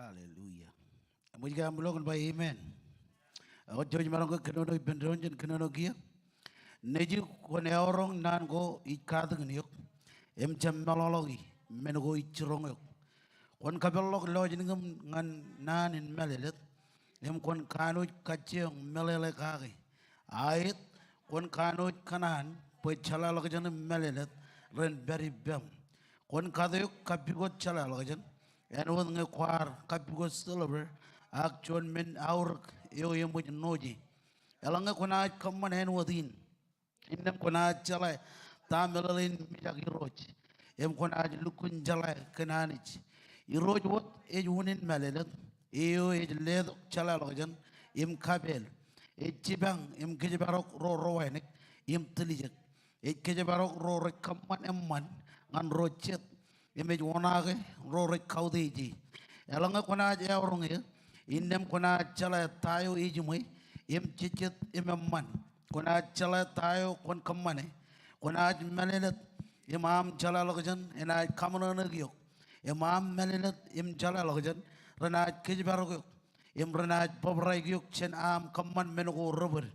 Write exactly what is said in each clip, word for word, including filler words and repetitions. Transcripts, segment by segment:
Hallelujah. Eṃōj ke aṃ lo kōn ba amen? Ak jouj maroñ ke kōnono ippān doon jān kōnono kiiō. Nejū kwōn eọroñ naan ko ij katakin eok im jab meḷọkḷọki men ko ij jiroñ eok. Kwōn kapeḷḷọk lọjilñōṃ ñan naan in mālōtlōt im kwōn kanooj kajjioñ meḷeḷe kake. Aet, kwōn kanooj kōṇaan bwe jeḷāḷọkjeṇ im mālōtlōt ren pād ippaṃ. Kwōn kate eok kappukot jeḷāḷọkjeṇ, āinwōt ñe kwaar kappukot silver ak juon men aorōk eo eṃōj ṇooje. Eḷaññe kwōnaaj kōṃṃan āinwōt in, innām kwōnaaj jeḷā ta meḷeḷe in mijak Irooj, im kwōnaaj lukkuun jeḷā kōn Anij. Irooj wōt ej unin mālōtlōt, eo ej letok jeḷāḷọkjeṇ im kapeel. Ej jipañ im kōjparok ro rewānōk im tiljek. Ej kōjparok ro rej kōṃṃan eṃṃan ñan ro jet, im ej oṇaake ro rej kautiej e. Eḷaññe kwōnaaj eọroñ e, innām kwōnaaj jeḷā ta eo ejiṃwe im jejjet im eṃṃan. Kwōnaaj jeḷā ta eo kwōn kōṃṃane. Kwōnaaj mālōtlōt im aṃ jeḷāḷọkjeṇ enaaj kaṃōṇōṇōik eok. Im aṃ mālōtlōt im jeḷāḷọkjeṇ renaaj kōjparok eok im renaaj bōbraik eok jān aṃ kōṃṃan men ko rebōd.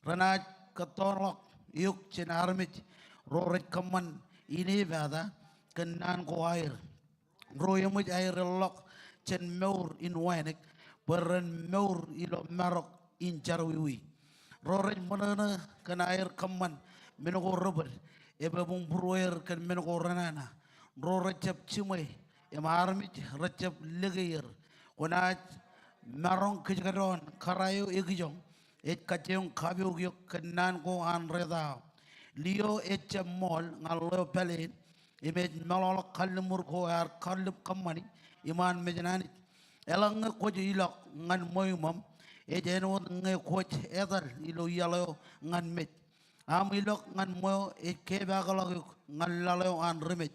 Renaaj kōttoḷọk eok jān armej ro rej kōṃṃan inepata kōn naan ko aer, ro eṃōj aer ilọk jān mour in wānōk bwe ren mour ilo marok in jerọwiwi. Ro rej ṃōṇōṇō kōn aer kōṃṃan men ko rebōd, epebuñbūrueer kōn men ko renana. Ro rejjab jiṃwe im armej rejjab lōke er. Kwōnaaj maroñ kōjkōdọọn kōrā eo ekijoñ ej kajjioñ kapook eok kōn naan ko an reta eo. Lio ejjab ṃool ñan ḷeo pāleen, im ej meḷọkḷọk kalliṃur ko ear kallib kōṃṃani iṃaan mejān Anij. Eḷaññe kwōj ilọk ñan ṃweo iṃōṃ, ej āinwōt ñe kwōj etal ilo iaḷ eo ñan mej. Aṃ ilọk ñan ṃweo ej kepaakḷọk eok ñan laḷ eo an ri mej.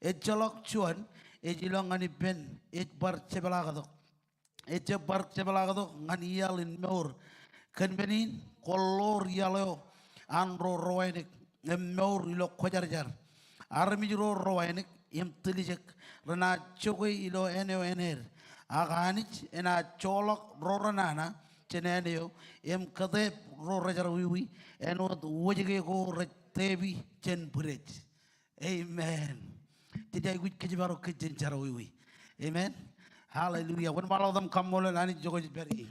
Ejjeḷọk juon ej ilọk ñan ippān ej bar jepḷaaktok. Ejjab bar jepḷaaktok ñan iaḷ in mour. Kōn men in kwō ḷoor iaḷ eo an ro rewānōk im mour ilo kwōjarjar. Armej ro rewānōk im tiljek renaaj jokwe ilo āne eo āned. Ak Anij enaaj joḷọk ro renana jān āne eo im kōteep ro rejerọwiwi āinwōt wōjke ko rej teepi jān bwidej. Amen. Jej aikuj kōjparok kōj jān jerọwiwi. Amen. Hallelujah. Wōnṃaanḷọk wōt im kaṃṃoolol Anij ijo kwōj pād ie.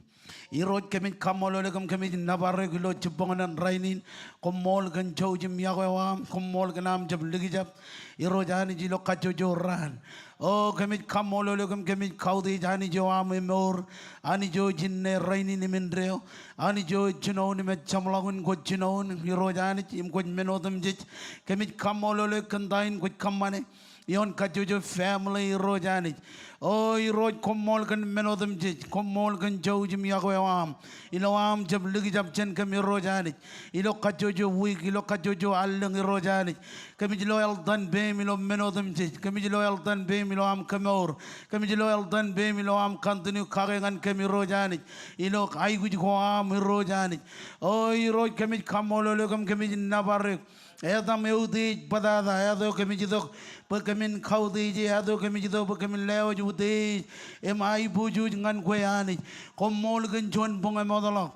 Irooj, kōmij kaṃṃoolol eok im kōmij nōbar eok ilo jibboñōn in rainin. Koṃṃool kōn jouj im iọkwe eo aṃ. Koṃṃool kōn aṃ jab likjab, Irooj Anij, ilo kajjojo raan. O, kōmij kaṃṃoolol eok im kōmij kautiej Anij eo aṃ emour. Anij eo ej inne, rainin im indeeo. Anij eo ej jinoin im ej jeṃḷọkin, kwōj jinoin Irooj Anij im kwōj men otemjej. Kōmij kaṃṃoolol eok kōn ta in kwōj kōṃṃane ioon kajjojo family, Irooj Anij. O Irooj, koṃṃool kōn men otemjej, koṃṃool kōn jouj im iọkwe eo aṃ. Ilo aṃ jab likjab jān kōm, Irooj Anij. Ilo kajjojo wiik, ilo kajjojo allōñ, Irooj Anij. Kōmij lo eltan peiṃ ilo men otemjej. Kōmij lo eltan peiṃ ilo aṃ kemour. Kōmij lo eltan peiṃ ilo aṃ continue kake ñan kōm, Irooj Anij. Ilo aikuj ko aṃ, Irooj Anij. O Irooj, kōmij kaṃṃoolol eok im kōmij nōbar eok. Etaṃ eutiej bōtata, āt eo kōmij itok bwe kōmin kautiej e, āt eo kōmij itok bwe kōmin lewōj utiej im aiboojoj ñan kwe Anij. Koṃṃool kōn juon boñ emootḷọk.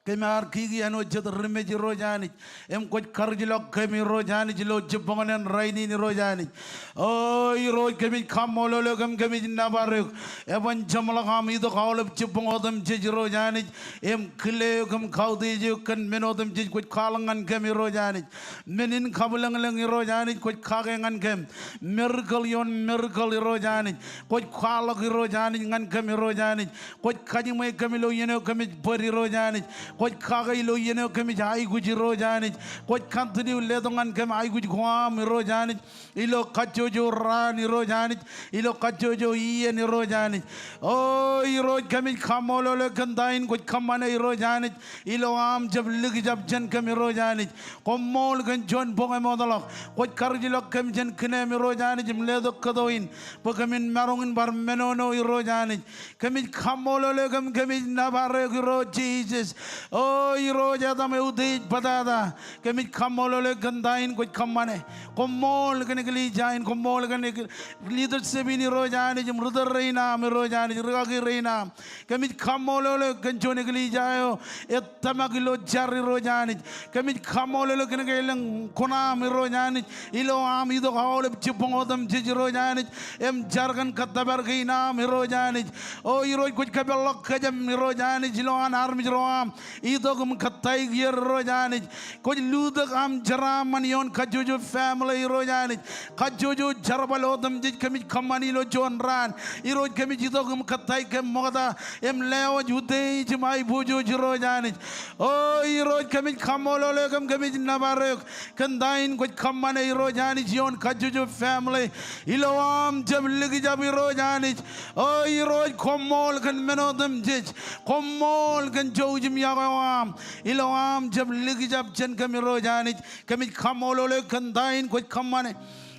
Kōm ar kiki āinwōt jet ri mej, Irooj Anij, im kwōj karuj ḷọk kōm, Irooj Anij, ilo jibboñōn in rainin, Irooj Anij. O Irooj, kōmij kaṃṃoolol eok im kōmij nōbar eok. Eban jeṃḷọk aṃ itok aolep jibboñ otemjej, Irooj Anij, im kile eok im kautiej eok kōn men otemjej kwōj kwaḷọk ñan kōm, Irooj Anij. Men in kabwilōñlōñ, Irooj Anij, kwōj kake ñan kōm. Miracle ioon miracle, Irooj Anij, kwōj kwaḷọk, Irooj Anij, ñan kōm, Irooj Anij. Kwōj kajiṃwe kōm ilo iien eo kōmij bōd, Irooj Anij. Kwōj kake ilo iien eo kōmij aikuj, Irooj Anij. Kwōj continue letok ñan kōm aikuj ko aṃ, Irooj Anij. Ilo kajjojo raan, Irooj Anij. Ilo kajjojo iien, Irooj Anij. O Irooj, kōmij kaṃṃoolol eok kōn ta in kwōj kōṃṃane, Irooj Anij. Ilo aṃ jab likjab jān kōm, Irooj Anij. Koṃṃool kōn juon boñ emootḷọk. Kwōj karuj ḷọk kōm jān kōn eṃ, Irooj Anij, im letok kōto in bwe kōmin maroñ in bar menono, Irooj Anij. Kōmij kaṃṃoolol eok im kōmij nōbar eok, Irooj Jisōs. O Irooj etaṃ eutiej bōtata. Kōmij kaṃṃoolol eok kōn ta in kwōj kōṃṃane. Koṃṃool kōn eklejia in, koṃṃool kōn ek-, leadership in Irooj Anij, im ritōl rein aṃ Irooj Anij, rikaki rein aṃ. Kōmij kaṃṃoolol eok kōn juon eklejia eo ej tōmak ilo jar Irooj Anij. Kōmij kaṃṃoolol eok kōn ke elōñ kuṇaaṃ Irooj Anij. Ilo aṃ itok aolep jibboñ otemjej Irooj Anij. Im jar kōn kōttōpar kein aṃ Irooj Anij. O Irooj kwōj kōpeḷḷọk kōjām Irooj Anij ilo an armej ro aṃ itok im kōttāik er Irooj Anij. Kwōj lutōk aṃ jeraaṃṃan ioon kajjojo family Irooj Anij. Kajjojo jerbal otemjej kōmij kōṃṃani ilo juon raan. Irooj kōmij itok im kōttāik kōm ṃokta im lewōj utiej im aiboojoj Irooj Anij. O Irooj kōmij kaṃṃoolol eok im kōmij nōbar eok kōn ta in kwōj kōṃṃane Irooj Anij ioon kajjojo family. Ilo aṃ jab likjab Irooj Anij. O Irooj koṃṃool kōn men otemjej. Koṃṃool kōn jouj im yokwe eo aṃ. Ilo aṃ jab likjab jān kōm Irooj Anij. Kōmij kaṃṃoolol eok kōn ta in kwōj kōṃṃane.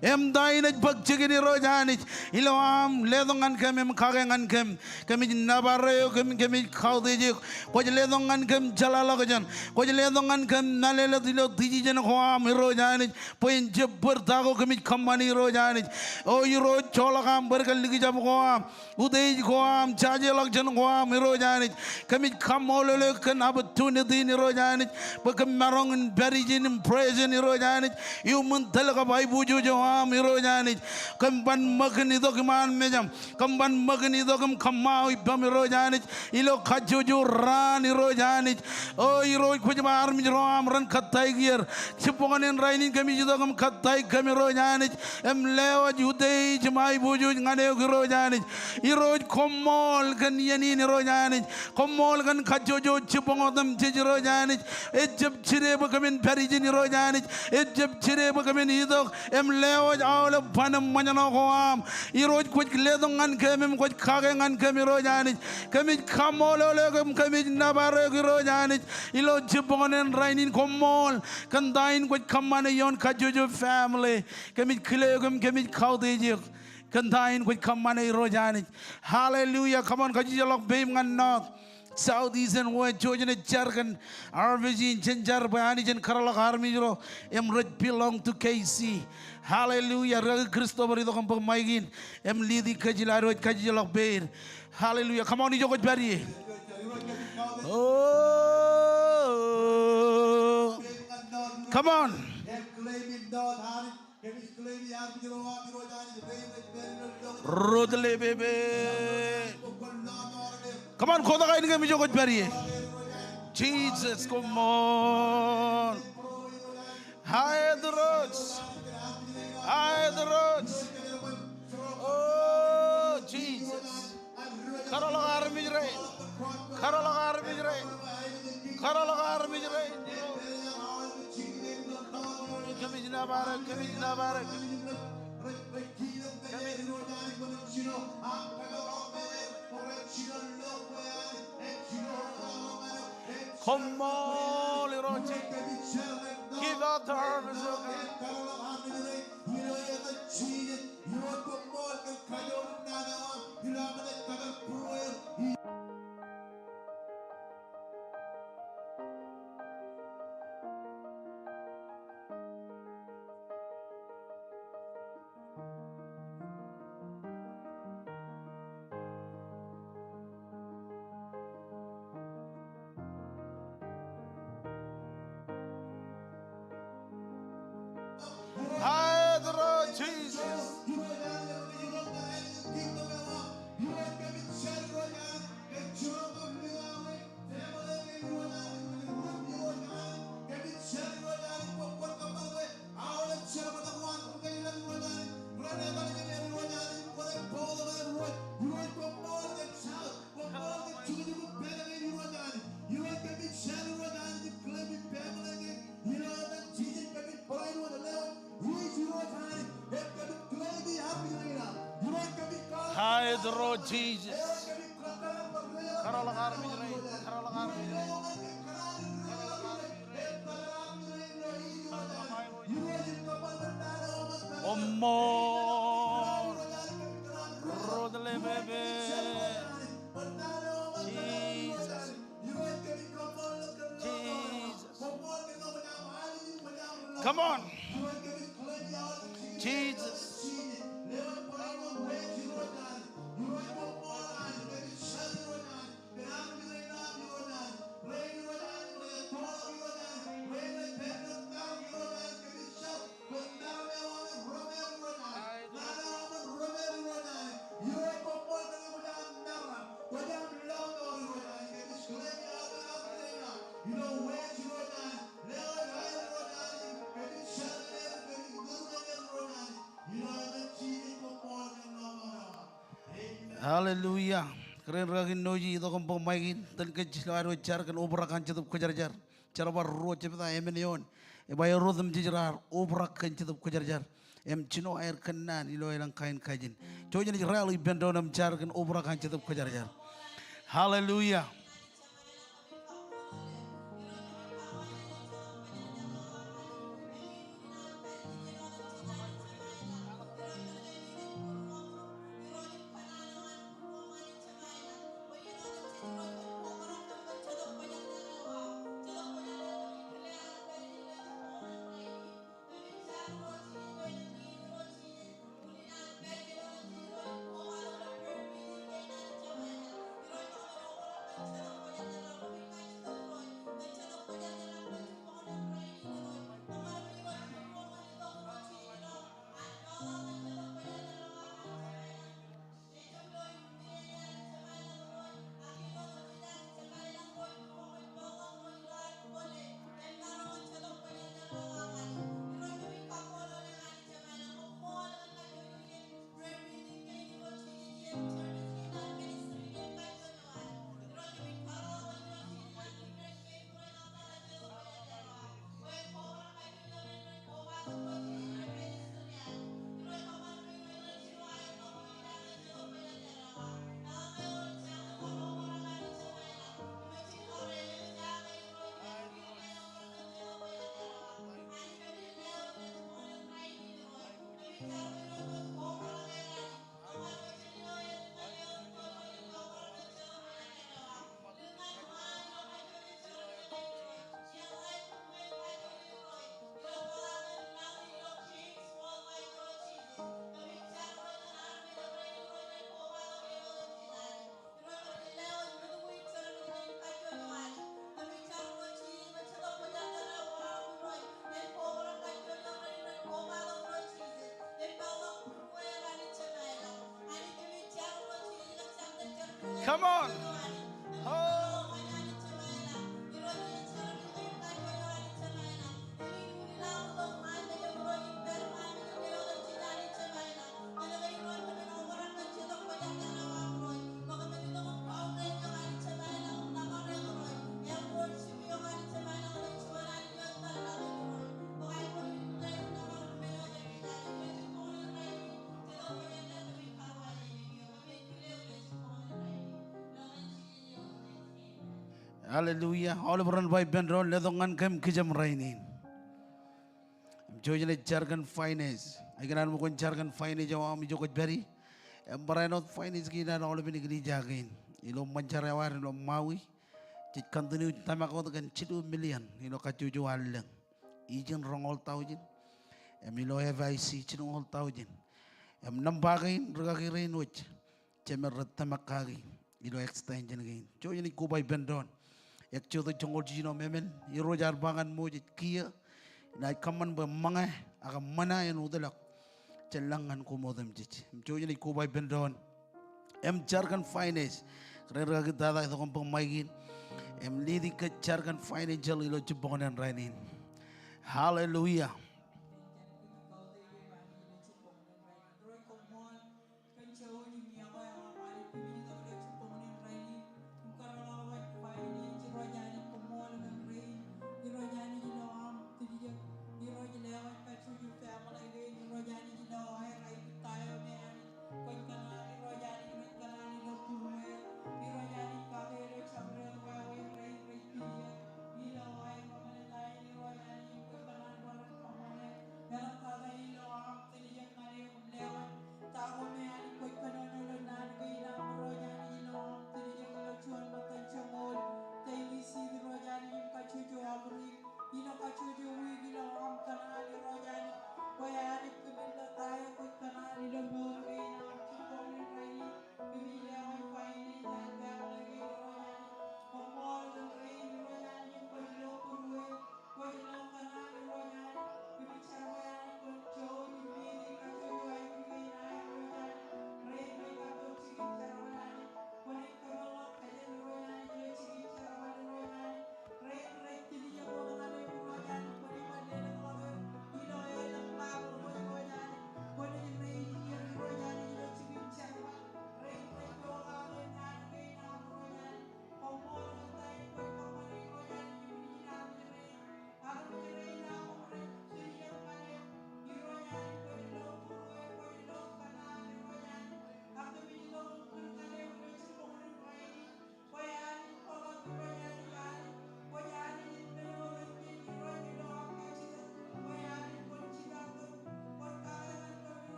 Im ta in ej bōk jikin Irooj Anij. Ilo aṃ letok ñan kōm im kake ñan kōm. Kōmij nōbar eok im kōmij kautiej eok. Kwōj letok ñan kōm jeḷāḷọkjeṇ. Kwōj letok ñan kōm mālōtlōt ilo decision ko aṃ Irooj Anij. Bwe en jab bōd ta ko kōmij kōṃṃani Irooj Anij. O Irooj joḷọk aṃ bōd kōn likjab ko aṃ. Utiej ko aṃ, jajeḷọkjeṇ ko aṃ Irooj Anij. Kōmij kaṃṃoolol eok kōn opportunity in Irooj Anij. Bwe kōm maroñ in pād ijin im present Irooj Anij. Iuṃwin tōl kab aiboojoj eo aṃ Irooj Anij. Kōm ban ṃōk in itok iṃaan mejaṃ. Kōm ban ṃōk in itok im kōṃṃao ippaṃ Irooj Anij. Ilo kajjojo raan Irooj Anij. O Irooj kwōj ba armej ro aṃ ren kōttāik er. Jibboñōn in rainin kōmij itok im kōttāik kōm Irooj Anij. Im lewōj utiej im aiboojoj ñan eok Irooj Anij. Irooj koṃṃool kōn iien in Irooj Anij. Koṃṃool kōn kajjojo jibboñ otemjej Irooj Anij. Ejjab jide bwe kōmin pād ijin Irooj Anij. Ejjab jide bwe kōmin itok im lewōj aolep ban im ṃōjṇọ ko aṃ. Irooj kwōj letok ñan kōm im kwōj kake ñan kōm Irooj Anij. Kōmij kaṃṃoolol eok im kōmij nōbar eok Irooj Anij. Ilo jibboñōn in rainin koṃṃool kōn ta in kwōj kōṃṃane ioon kajjojo family. Kōmij kile eok im kōmij kautiej eok kōn ta in kwōj kōṃṃane Irooj Anij. Hallelujah. Come on, kajjeḷọk peiṃ ñan north, south, east and west. Jouj jen jar kōn R B C in, jen jar bwe Anij en kōtḷọk armej ro im rej belong to K C. Hallelujah. Rikaki Christopher itok im bōk mic in im lead e kōj ilo ad wōj kajjeḷọk peid. Hallelujah. Come on, ijo kwōj pād ie. Oh. Come on. Rotlepepe. Come on, kotak ainikiōṃ ijo kwōj pād ie. Jesus, come on. Aet Irooj. Aet Irooj. Oh, Jesus. Kōtḷọk armej rein. Kōtḷọk armej rein. Kōtḷọk armej rein. Kōmij nōbar eok, kōmij nōbar eok. Koṃṃool Irooj. Give out the harvest, O God. Aet Irooj Jesus. Aet Irooj Jesus. Kōtḷọk armej rein. Kōtḷọk armej rein. Koṃṃool. Rotlepepe. Jesus. Come on. Jesus. Hallelujah. Kōrā in rūkaki ṇooji, itok im bōk maik in, itōn kōj ilo ad wōj jar kōn obrak an Jetōb Kwōjarjar. Jerbal ruo jebta emān eoon, ej ba erot im jej raar obrak kōn Jetōb Kwōjarjar im jino aer kōnnaan ilo elōñ kain kajin. Jouj im rally ippān doon im jar kōn obrak an Jetōb Kwōjarjar. Hallelujah. Come on. Oh. Hallelujah. Aolep ren ba ippān doon, letok ñan kōm kijem rainin. Im jouj im jar kōn finance. Ikōṇaan ṃōk kwōn jar kōn finance eo aṃ ijo kwōj pād ie. Im barāinwōt finance kein an aolepen eklejia kein. Ilo ṃōn jar eo ad ilo Maui, jej continue tōmak wōt kōn jilu million ilo kajjojo allōñ. Ijin roñoul taujin. Im ilo F I C jilñoul taujin. Im nōṃba kein rūkaki rein wōj, jemed rej tōmak kaki ilo extension kein. Jouj im koba ippān doon. Exodus joñoul jiljino im emān, Irooj ear ba ñan Moses, kiiō inaaj kōṃṃan bwe ṃōñā ak ṃōṇā en wōtlọk jān lañ ñan koṃ otemjej. Im jouj im koba ippān doon im jar kōn finance. Kōrā in rūkaki tata, itok im bōk maik in im lead kōj jar kōn financial ilo jibboñōn in rainin. Hallelujah.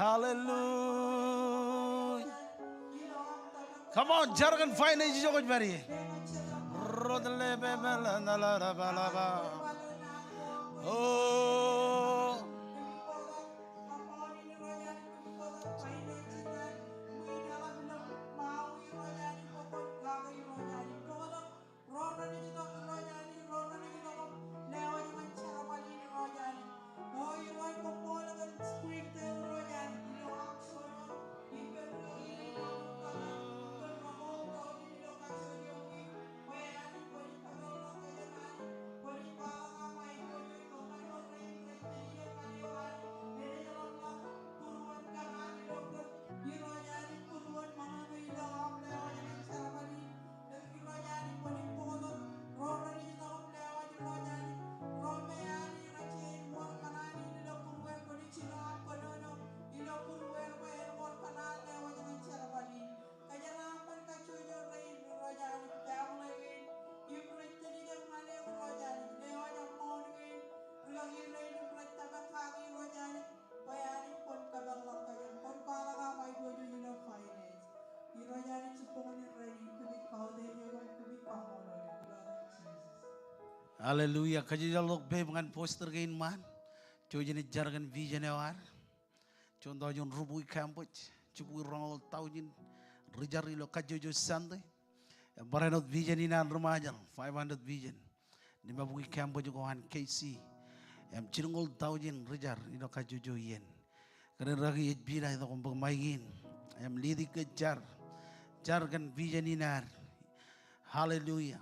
Hallelujah. Come on, jar kōn finance ijo kwōj pād ie. Oh. Hallelujah. Kajjojo ḷọk peiṃ ñan pastor kein ṃaan. Jej naaj jar kōn vision eo ad. Juon taujin rubukwi campus, jibukwi roñoul taujin ri jar ilo kajjojo Sunday. Im barāinwōt vision in an ri Ṃajeḷ, five hundred vision. Limabukwi campus ko an K C. Im jilñoul taujin ri jar ilo kajjojo iien. Kōn ri kaki ej pida itok im bōk maik in im lead i kōj jar. Jar kōn vision in ad. Hallelujah.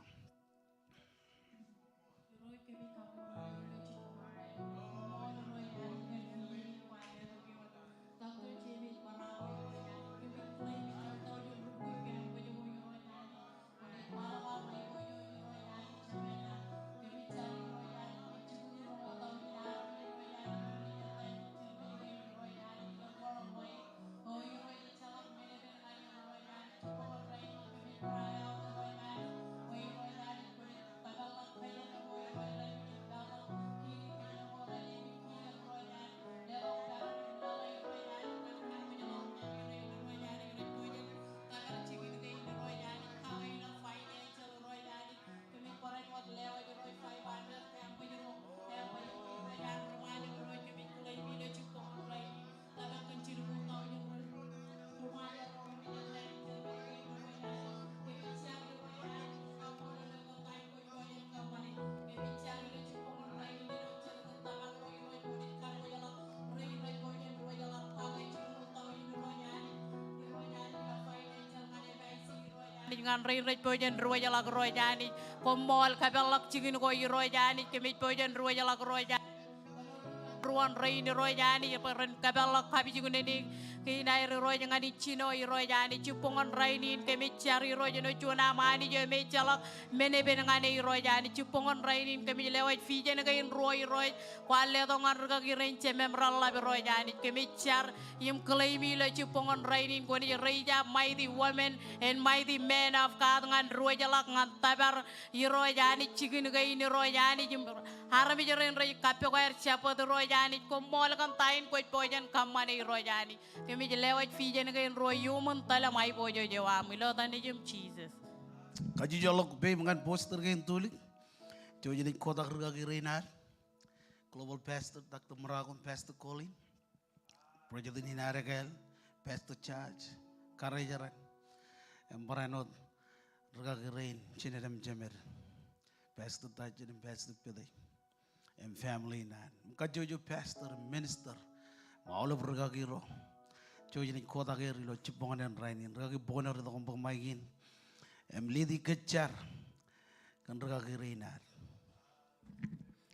Anij ñan rein rej bōk jān diwōjḷọk Irooj Anij. Koṃṃool kapeḷḷọk jikin ko Irooj Anij, kōmij bōk jān diwōjḷọk Irooj Anij. Ruon rein Irooj Anij, bwe ren kapeḷḷọk kapijuknen kein aer Irooj ñan ijjino Irooj Anij. Jibboñōn rainin kōmij jar Irooj āinwōt juon aṃ Anij eo me ejjeḷọk men epen ñan e Irooj Anij. Jibboñōn rainin kōmij lewōj vision kein ruo Irooj. Kwaar letok ñan rikaki rein jemem reḷḷap Irooj Anij. Kōmij jar im claim ilo jibboñōn rainin kwōnaaj raise up mighty women and mighty men of God ñan diwōjḷọk ñan tōpar Irooj Anij jikin kein Irooj Anij im armej rein rej kappok aer jabōt Irooj Anij. Koṃṃool kōn ta in kwōj bōk jān kōṃṃane Irooj Anij. Kōmij lewōj vision kein ruo iuṃwin tōl im aiboojoj eo aṃ ilo etan Nejiṃ Jisōs. Kajjojo ḷọk peiṃ ñan pastor kein Tulik. Jej naaj kotak rikaki rein ad. Global Pastor, Doctor Marakon, Pastor Colin. President in ad ekāāl, Pastor Charge, karijeran. Im barāinwōt rikaki rein jined im jemed. Pastor Tajen im Pastor Pete. Im family in ad. Im kajjojo pastor, minister. Im aolep rikaki ro. Jej naaj kotak er ilo jibboñōn rainin. Rikaki Boner, itok im bōk maik in. Im lead i kōj jar kōn rikaki rein ad.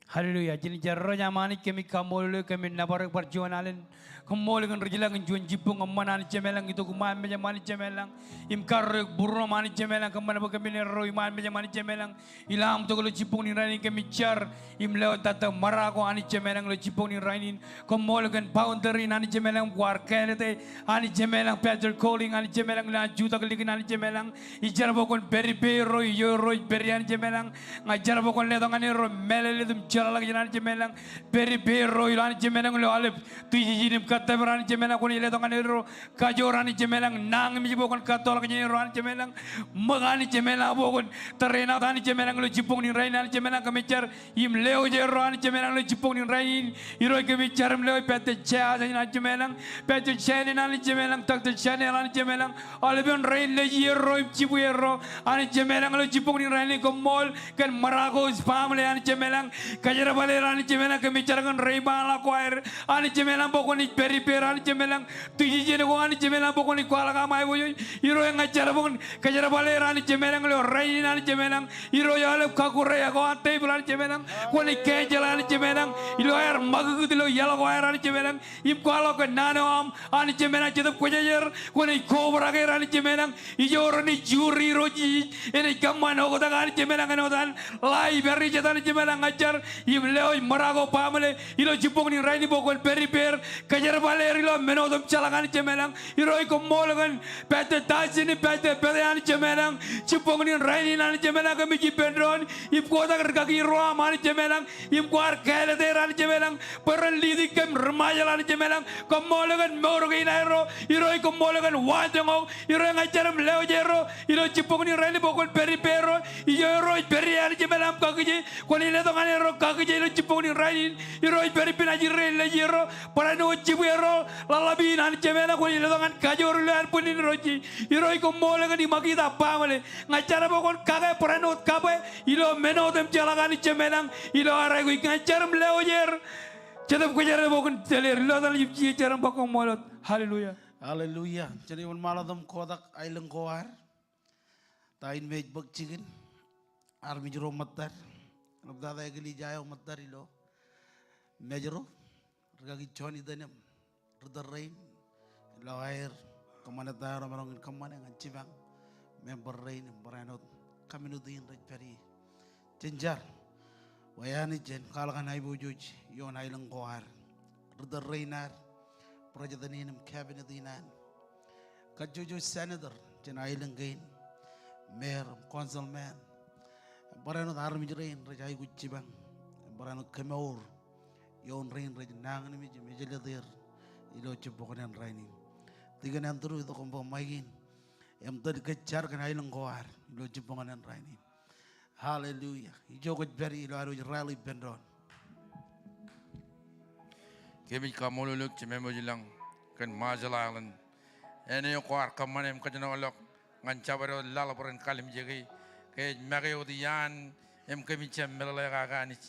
Hallelujah. Jen jar. Irooj aṃ Anij, kōmij kaṃṃoolol eok, kōmij nōbar eok bar juon alen. Koṃṃool kōn ri jilak in juon jibboñ eṃṃan Anij Jemem ilañ, itok iṃaan mejaṃ Anij Jemem ilañ. Im karreoik būruōṃ Anij Jemem ilañ, kōṃṃan bwe kōmin erro iṃaan mejaṃ Anij Jemem ilañ. Ilo aṃ itok ilo jibboñ in rainin kōmij jar im lewōj Doctor Marako Anij Jemem ilañ ilo jibboñ in rainin. Koṃṃool kōn founder in Anij Jemem ilañ, kwaar kāālōt e Anij Jemem ilañ, Pastor Colin Anij Jemem ilañ, ilo an jutak likin Anij Jemem ilañ. Ij jar bwe kwōn pād ippāerro, iiō ro ej pād ie Anij Jemem ilañ. Ña ij jar bwe kwōn letok ñan erro mālōtlōt im jeḷāḷọkjeṇ Anij Jemedlañ. Pād ippāerro ilo Anij Jemedlañ ilo aolep decision im kōttōpar Anij Jemedlañ, kwōnaaj letok ñan erro kajoor Anij Jemedlañ, nañinmej bwe kwōn kattoḷọk jān erro Anij Jemedlañ. Ṃōk Anij Jemedlañ bwe kwōn tōre ṇa wōt Anij Jemedlañ ilo jibboñ in rainin Anij Jemedlañ, kōmij jar im lewōj erro Anij Jemedlañ ilo jibboñ in rainin. Irooj kōmij jar im lewōj Pātō Jea jān Anij Jemedlañ, Pātō Jea jān Anij Jemedlañ, Doctor Jea jān Anij Jemedlañ, aolepen rein lōjierro im jibwierro Anij Jemedlañ ilo jibboñ in rainin. Koṃṃool kōn Marakos family Anij Jemedlañ, kōjerbal er Anij Jemedlañ, kōmij jar kōn reiṃaanḷọk ko aer Anij Jemedlañ bwe kwōnaaj pād ippāer Anij Jemedlañ, decision ko Anij Jemedlañ bwe kwōnaaj kwaḷọk aṃ aiboojoj. Irooj ña ij jar bwe kwōn kōjerbal er Anij Jemedlañ ilo rainin Anij Jemedlañ. Irooj aolep kọkkure eo ko an tepil Anij Jemedlañ, kwōnaaj cancel Anij Jemedlañ ilo aer ṃakūtkūt ilo iaḷ ko aer Anij Jemedlañ, im kwaḷọk kōn naan eo aṃ Anij Jemedlañ. Jetōb Kwōjarjar kwōnaaj kobrak er Anij Jemedlañ. Ijo renaaj juri Irooj Jisōs, enaaj kōṃṃan oktak Anij Jemedlañ āinwōt an life eo rej jet Anij Jemedlañ. Ña ij jar im lewōj Marakos family ilo jibboñ in rainin bwe kwōn pād ippāer, kōjerbal er ilo men otemjeḷọk Anij Jemedlañ. Irooj koṃṃool kōn Pātō Dustin, Pātō Pete Anij Jemedlañ, jibboñ in rainin Anij Jemedlañ kōmij ippān doon im kotak rikaki ro aṃ Anij Jemedlañ, im kwaar kāālōt er Anij Jemedlañ bwe ren lead kōm ri-Ṃajeḷ Anij Jemedlañ. Koṃṃool kōn mour kein aerro. Irooj koṃṃool kōn waanjoñak. Irooj ña ij jar im lewōj erro ilo jibboñ in rainin bwe kwōn pād ippāerro. Ijo erro ej pād ie Anij Jemedlañ aṃ kakije, kwōnaaj letok ñan erro kakije ilo jibboñ in rainin. Irooj pād ippān ajri rein lōjierro, barāinwōt jibwierro ḷaḷḷap in Anij Jemedlañ, kwōnaaj letok ñan kajoor ilo ānbwinnin Irooj Jisōs. Irooj koṃṃool kōn Imakita family. Ña ij jar bwe kwōn kake barāinwōt kabwe ilo men otemjeḷọk Anij Jemedlañ ilo aer aikuj. Ña ij jar im lewōj er. Jetōb Kwōjarjar bwe kwōn tōl er ilo etan Jisōs, ij jar im ba koṃṃool wōt. Hallelujah. Hallelujah. Jen wōnṃaanḷọk im kotak aelōñ ko ad. Ta in me ej bōk jikin armej ro ṃōttad, ḷaptata eklejia eo ṃōttad ilo Mājro, rikaki John Iten im ritōl rein ilo aer kōṃṃane ta eo remaroñ in kōṃṃane ñan jipañ member rein im barāinwōt community in rej pād ie. Jen jar. Bwe Anij en kwaḷọk an aiboojoj ioon aelōñ ko ad, ritōl rein ad, president in im cabinet in an, kajjojo senator jān aelōñ kein, mayor im councilman, barāinwōt armej rein rej aikuj jipañ, barāinwōt kemour ioon rein rej nañinmej im ejjeḷọk er ilo jibboñōn rainin. Deacon Andrew, itok im bōk maik in im tōl kōj jar kōn aelōñ ko ad ilo jibboñōn rainin. Hallelujah. Ijo kwōj pād ie ilo ad wōj rally ippān doon. Kōmij kaṃṃoolol eok Jemem ilañ kōn Marshall Island. Āne eo kwaar kōṃṃane im kōjenolọk ñan jabdewōt laḷ bwe ren kalimjeke. Ke ej make wōt iaan im kōmij jab meḷeḷe kake Anij.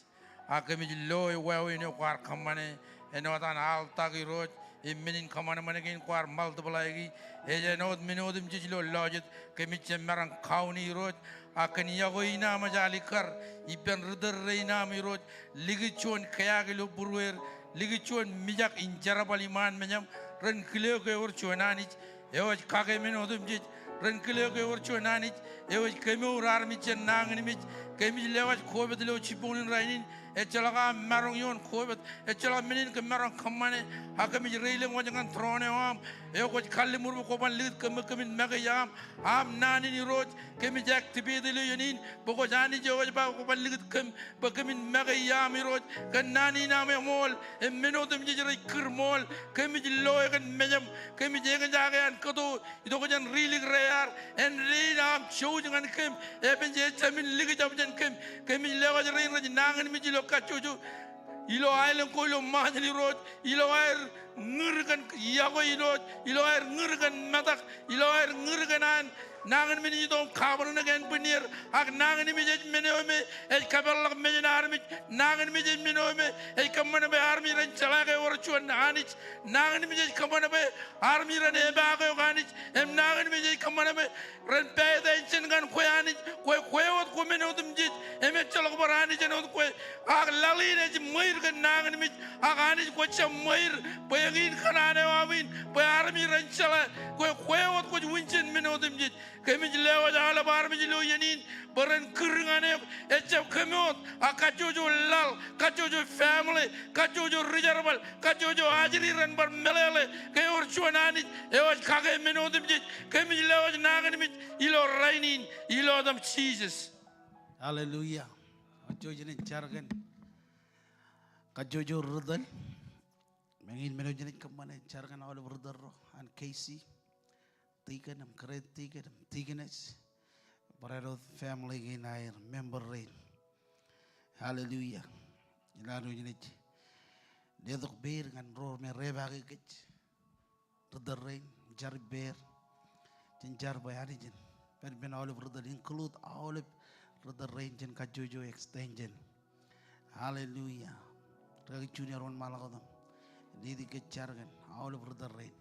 Ak kōmij loe wāween eo kwaar kōṃṃane, āinwōt an aḷ tak Irooj, im men in kōṃanṃan kein kwaar multiply-ki, ej āinwōt men otemjej ilo lọjet, kōmij jab maroñ kauni Irooj, ak kōn yokwe in aṃ ej alikkar, ippān ritōl rein aṃ Irooj, likūt juon keak ilo būrueir, likūt juon mijak in jerbal iṃaan mejaṃ, ren kile ke ewōr juon Anij eo ej kake men otemjej, ren kile ke ewōr juon Anij eo ej kemour armej jān nañinmej. Kōmij lewōj COVID ilo jibboñōn rainin, ejjeḷọk aṃ maroñ ioon COVID, ejjeḷọk men in kōm maroñ kōṃṃane, ak kōmij reilen wōj ñan tūroon eo aṃ, eo kwōj kalliṃur bwe kwōban likūt kōm bwe kōmin make iaam, aṃ naan in Irooj, kōmij activate ilo iien in, bwe kwōj Anij eo ej ba kwōban likūt kōm, bwe kōmin make iaam Irooj, kōn naan in aṃ eṃool, im men otemjej rej kūr ṃool, kōmij loe kōn mejaṃ, kōmij eñjake an kōto, itok jān rilik rear, āindein aṃ jouj ñan kōm, epen je ejāmin likjab jān kōm, kōmij lewōj rein rej nañinmej ilo kajjojo, ilo aelōñ ko ilo Ṃajeḷ Irooj, ilo aer ñūr kōn yokwe Irooj, ilo aer ñūr kōn metak, ilo aer ñūr kōn an nañinmej in itok im kabōṇōṇō ānbwinnier, ak nañinmej ej men eo me ej kōpeḷḷọk mejān armej, nañinmej ej men eo me ej kōṃṃan bwe armej ren jeḷā ke ewōr juon Anij, nañinmej ej kōṃṃan bwe armej ren epaake eok Anij, im nañinmej ej kōṃṃan bwe ren pay attention ñan kwe Anij, kwe, kwe wōt ko men otemjej, im ejjeḷọk bar Anij āinwōt kwe, ak laḷ in ej ṃweiur kōn nañinmej, ak Anij kwō jab ṃweiur, bwe eñin kōṇaan eo aṃ in, bwe armej ren jeḷā, kwe, kwe wōt kwōj wūn jān men otemjej. Kōmij lewōj aolep armej ilo iien in, bwe ren kūr ñan eok, ejjab kōm wōt, ak kajjojo laḷ, kajjojo family, kajjojo rijerbal, kajjojo ajri ren bar meḷeḷe, ke ewōr juon Anij, eo ej kake men otemjej, kōmij lewōj nañinmej, ilo rainin, ilo etaṃ Jisōs. Hallelujah. Ej juon jar kōn Kajjojo ri tōl. Meñe in men eo jenaaj kōṃṃane, jar kōn aolep ri tōl ro an K C. Tikōn im karen tikōn im tikōnes. Barāinwōt family kein aer, member rein. Hallelujah. Ilo ad wōj naaj letok peid ñan ro me repaake kōj. Ri tōl rein, jar ippāer. Jen jar bwe Anij en pād ippān aolep ri tōl, include aolep ri tōl rein jān kajjojo extension. Hallelujah. Rikaki Junior wōnṃaanḷọk wōt im lead e kōj jar kōn aolep ri tōl rein.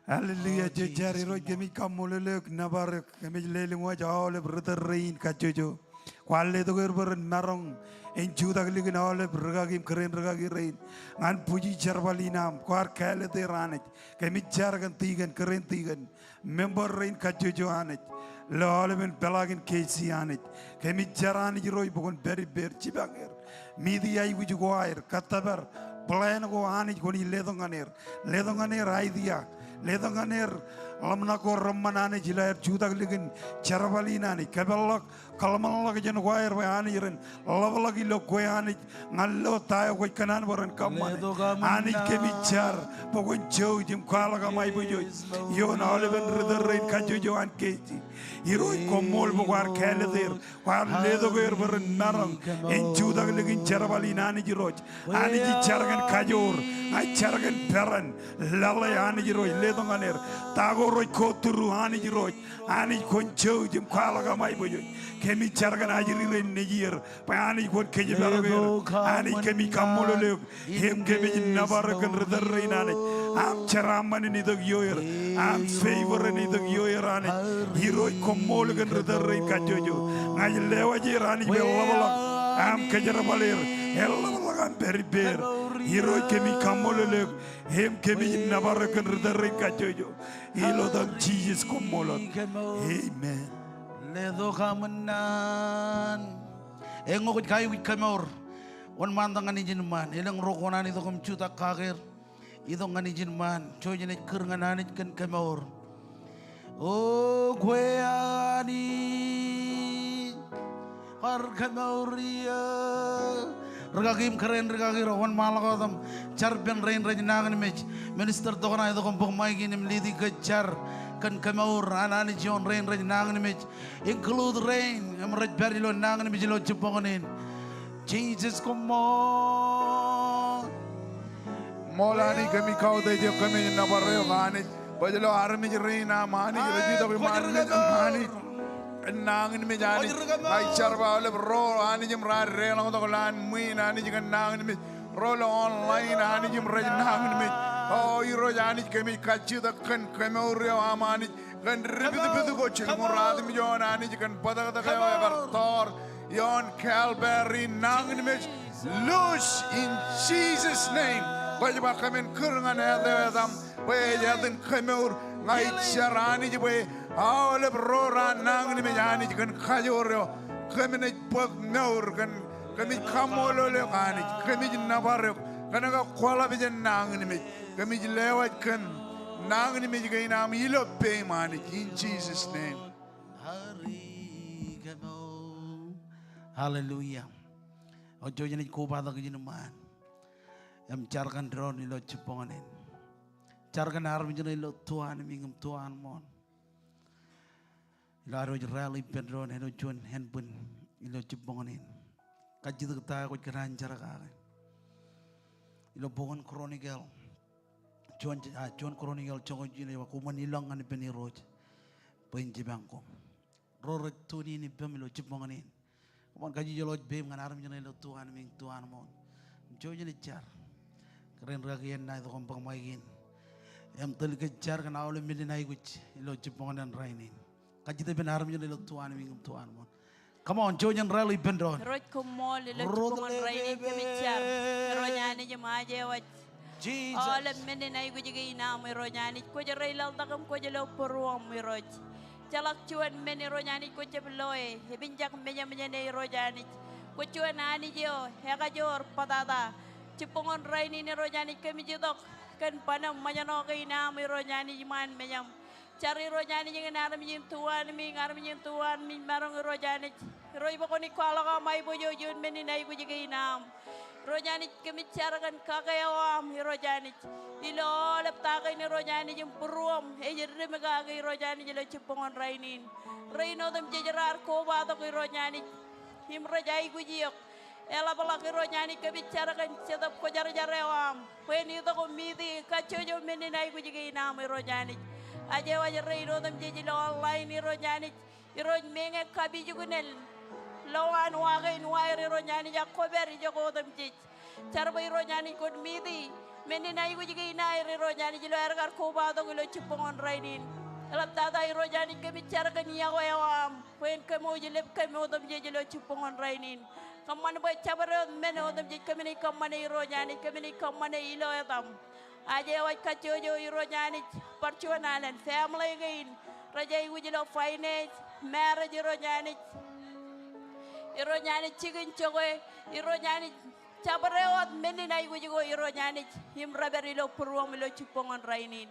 Hallelujah. Oh, jen jar. Jesus, Irooj, kōmij kaṃṃoolol eok, nōbar eok, kōmij lelōñ wōj aolep ri tōl rein kajjojo. Kwaar letok er bwe ren maroñ in jutak likin aolep rikaki im kōrā in rikaki rein ñan bwiji jerbal in aṃ. Kwaar kāālōt er Anij. Kōmij jar kōn tikōn, kōrā in tikōn, member rein kajjojo Anij. Ilo aolepen peḷaakin K C Anij. Kōmij jar Anij Irooj bwe kwōn pād ippāer, jipañ er. Meet e aikuj ko aer, kōttōpar, plan ko Anij kwōnaaj letok ñan er. Letok ñan er idea. Letok ñan er ḷōmṇak ko reṃṃan Anij ilo aer jutak likin jerbal in Anij. Kōpeḷḷọk kōḷmānḷọkjeṇ ko aer bwe Anij ren ḷapḷọk ilo kwe Anij ñan lo ta eo kwōj kōṇaan bwe ren kōṃṃane. Anij kōmij jar bwe kwōn jouj im kwaḷọk aṃ aiboojoj ioon aolepen ri tōl rein kajjojo an K C. Irooj koṃṃool bwe kwaar kāālōt er, kwaar letok er bwe ren maroñ in jutak likin jerbal in Anij Irooj. Anij ij jar kōn kajoor, ij jar kōn peran, laḷe Anij Irooj, letok ñan er. Ta ko rej go through Anij Irooj, Anij kwōn jouj im kwaḷọk aṃ aiboojoj. Kōmij jar kōn ajri rein nejier bwe Anij kwōn kōjparok er. Anij kōmij kaṃṃoolol eok im kōmij nōbar eok kōn ri tōl rein Anij. Aṃ jeraaṃṃan en itok ioer, aṃ favor en itok ioer Anij. Irooj koṃṃool kōn ri tōl rein kajjojo. Ña ij lewaj er Anij bwe eḷapḷọk aṃ kōjerbal er, eḷapḷọk aṃ pād ippāer. Irooj kōmij kaṃṃoolol eok im kōmij nōbar eok kōn ri tōl rein kajjojo. Ilo etan Jisōs koṃṃool wōt. Amen. Letok aṃ naan. Eño kwōj kaikuj kōmour. Wōnṃaantak ñan ijin ṃaan. Elōñ ro kōṇaan itok im jutak kake er. Itok ñan ijin ṃaan. Jouj naaj kūr ñan Anij kōn kōmour. O kwe Anij, kwaar kōmour eō. Rikaki im kōrā in rikaki ro, wōnṃaanḷọk wōt im jar ippān rein rej nañinmej. Minister Tokṇa, itok im bōk ṃaik in im lead e kōj jar kōn kōmour an Anij ioon rein rej nañinmej. Include rein im rej pād ilo nañinmej ilo jibboñōn in. Jisōs koṃṃool. Ṃool Anij, kōmij kautiej eok, kōmij nōbar eok Anij. Bwe ilo armej rein aṃ Anij rej itok im ar letok Anij kōn nañinmej Anij. Ña ij jar bwe aolep ro Anij im raar deḷọñtok lowaan ṃwiin Anij kōn nañinmej. Ro ilo online Anij im rej nañinmej. O Irooj Anij, kōmij kajjitōk kōn kōmour eo aṃ Anij. Kōn dipitpit ko jilñuul ruatimjuon Anij kōn bōtōktōk eo ekar tọọr ioon Calvary, nañinmej loose in Jesus' name. Kwōj ba kōmin kūr ñan āt eo etaṃ bwe ej āt in kōmour. Ña ij jar Anij bwe aolep ro raar nañinmej Anij kōn kajoor eo kōmin ej bōk mour kōn. Kōmij kaṃṃoolol eok Anij, kōmij nōbar eok kōnke kwōḷap jān nañinmej. Kōmij lewōj kōn nañinmej kein aṃ ilo peiṃ Anij, in Jesus' name. Hallelujah. O jouj naaj kobatok ijin ṃaan im jar kōn doon ilo jibboñōn in. Jar kōn armej ṇe ilo tu anmiiñ im tu anmooṇ. Ilo ad wōj rally ippān doon āinwōt juon ānbwin ilo jibboñōn in. Kajjitōk ta eo kwōj kōṇaan jar kake. Ilo bok in Chronicle, juon, ah, juon Chronicle joñoul jiljino ej ba, koṃwin ilọk ñan ippān Irooj bwe en jipañ koṃ. Ro rej tune in ippaṃ ilo jibboñōn in. Koṃwin kajjojo lọj peiṃ ñan armej ṇe ilo tu anmiiñ, tu anmooṇ. Im jouj naaj jar. Kōrā in rikaki eṇ ṇa itok im bōk ṃaik in im tōl kōj jar kōn aolep men in aikuj ilo jibboñōn in rainin. Kajjitōk ippān armej ṇe ilo tu anmiiñ im tu anmooṇ. Come on, jouj im rally ippān doon. Irooj koṃṃool ilo jibboñōn rainin kōmij jar. Irooj Anij im aje waj. Jesus. Aolep men in aikuj kein aṃ Irooj Anij, kwōj reilaḷtak im kwōj lo būruōṃ Irooj. Ejjeḷọk juon men Irooj Anij kwōj jab loe, epiñjak mejaṃ jāne Irooj Anij. Kwōj juon Anij eo ekajoor bōtata. Jibboñōn rainin Irooj Anij kōmij itok kōn ban im ṃōjṇọ kein aṃ Irooj Anij iṃaan mejaṃ. Jar Irooj Anij ñan armej in tuanmej, armej in tuanmej maroñ Irooj Anij. Irooj bwe kwōnaaj kwaḷọk aṃ aiboojoj ioon men in aikuj kein aṃ. Irooj Anij kōmij jar kōn kake eo aṃ Irooj Anij. Ilo aolep ta kein Irooj Anij im būruōṃ ej dim kake Irooj Anij ilo jibboñōn rainin. Rein otemjej raar kobatok Irooj Anij im rej aikuj eok. Eḷapḷọk Irooj Anij kōmij jar kōn Jetōb Kwōjarjar eo aṃ bwe en itok im miti kajjojo men in aikuj kein aṃ Irooj Anij. Aje waj rein otemjej ilo online Irooj Anij. Irooj meñe kapijuknen lowaan wa kein waer Irooj Anij ak kwōpād ijoko otemjej. Jar bwe Irooj Anij kwōn miti men in aikuj kein aer Irooj Anij ilo aer kar kobatok ilo jibboñōn rainin. Eḷaptata Irooj Anij kōmij jar kōn iọkwe eo aṃ bwe en kōmwōj lep kōm otemjej ilo jibboñōn rainin. Kōṃṃan bwe jabdewōt men otemjej kōm naaj kōṃṃane Irooj Anij, kōm naaj kōṃṃane ilo etaṃ. Aje waj kajjojo Irooj Anij, bar juon alen family kein rej aikuj ilo finance, marriage Irooj Anij. Irooj Anij jikin jokwe, Irooj Anij jabdewōt men in aikuj ko Irooj Anij im rej pād ilo būruōṃ ilo jibboñōn rainin.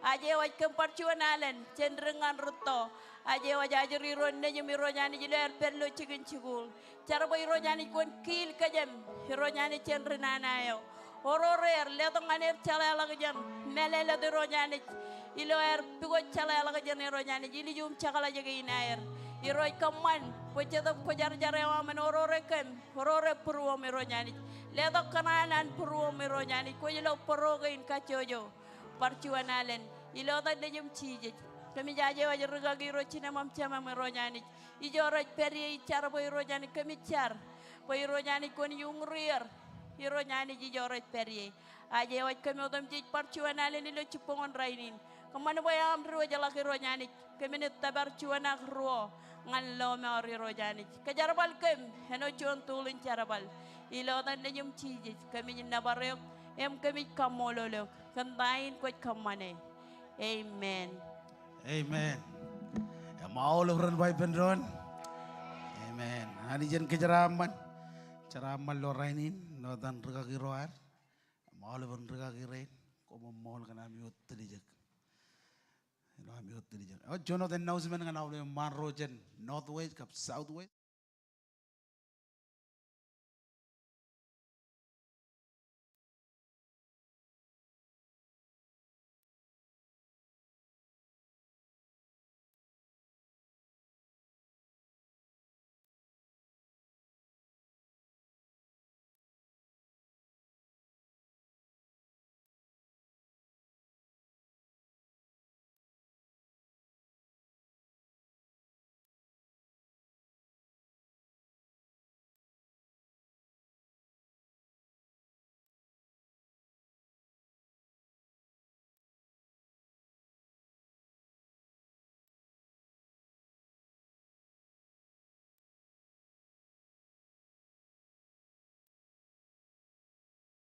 Aje waj kōm bar juon alen jān dik ñan rūtto. Aje waj ajri ro nejiṃ Irooj Anij ilo aer pād ilo jikin jikuuḷ. Jar bwe Irooj Anij kwōn kiil kōjām Irooj Anij jān ri nana eo. Oror er, letok ñan er jeḷāḷọkjeṇ mālōtlōt Irooj Anij ilo aer pukot jeḷāḷọkjeṇ Irooj Anij ilijuuṃ jekḷaj kein aer. Irooj kōṃṃan bwe Jetōb Kwōjarjar eo aṃ en orore kōm, orore būruōṃ Irooj Anij. Letok kōṇaan an būruōṃ Irooj Anij kwōj lo bōro kein kajjojo. Bar juon alen ilo etan Nejiṃ Jisōs. Kōmij aje waj rikaki ro jinem im jemem Irooj Anij. Ijo rej pād ie ij jar bwe Irooj Anij kōmij jar bwe Irooj Anij kwōn uññūri er. Irooj Anij ijo rej pād ie. Aje waj kōm otemjej bar juon alen ilo jibboñōn rainin. Kōṃṃan bwe aṃ diwōjḷọk Irooj Anij. Kōmin tōpar juon ak ruo ñan lọmọọr Irooj Anij. Kōjerbal kōm āinwōt juon tooḷ in jerbal. Ilo etan Nejiṃ Jisōs kōmij nōbar eok im kōmij kaṃṃoolol eok kōn ta in kwōj kōṃṃane. Amen. Amen. Im aolep ren ba ippān doon. Amen. Anij en kōjeraaṃṃan. Jeraaṃṃan ilo rainin ilo etan rikaki ro ad. Im aolep ren rikaki rein, koṃṃool kōn ami wōt tiljek ilo ami wōt tiljek. Eo, juon wōt announcement ñan aolep ṃaan ro jān Northwest kab Southwest.